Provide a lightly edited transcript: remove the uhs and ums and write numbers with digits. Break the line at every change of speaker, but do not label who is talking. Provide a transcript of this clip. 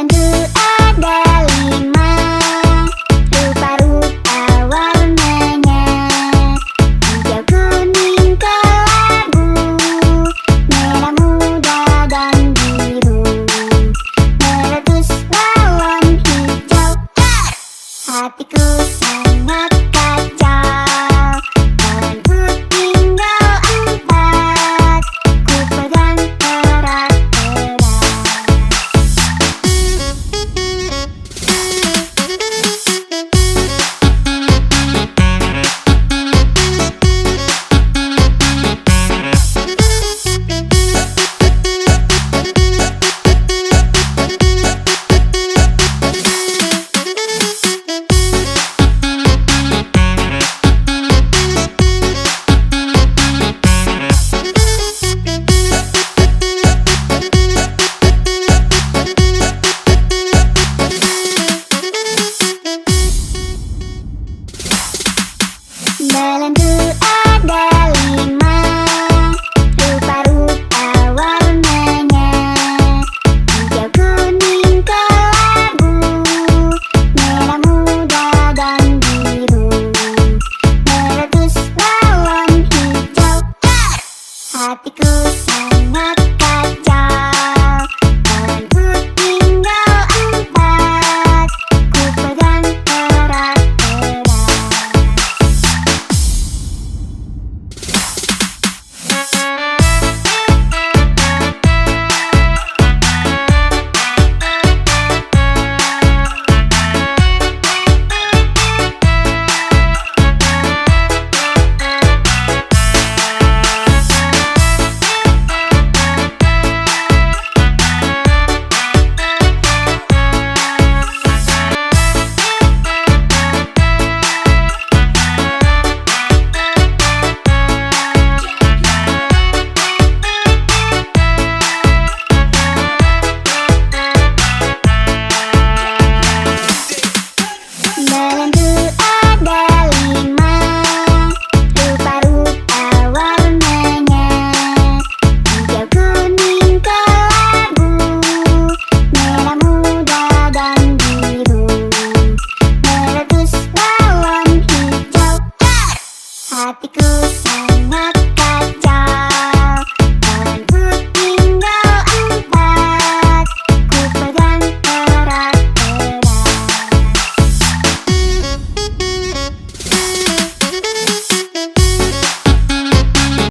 Melendu ada 5, rupa-rupa warnanya, hijau, kuning, kelabu, merah muda dan biru. Meletus balon hijau, hatiku sangat kacau. Balonku tinggal 4, ku pegang erat-erat. Melendu ada 5, rupa-rupa warnanya, hijau, kuning, kelabu, merah muda dan biru. Meletus balon hijau, hatiku sangat kacau. Balonku tinggal 4, ku pegang erat-erat. Melendu ada 5, rupa-rupa warnanya, hijau, kuning, kelabu, merah muda dan biru. Meletus balon hijau, hatiku sangat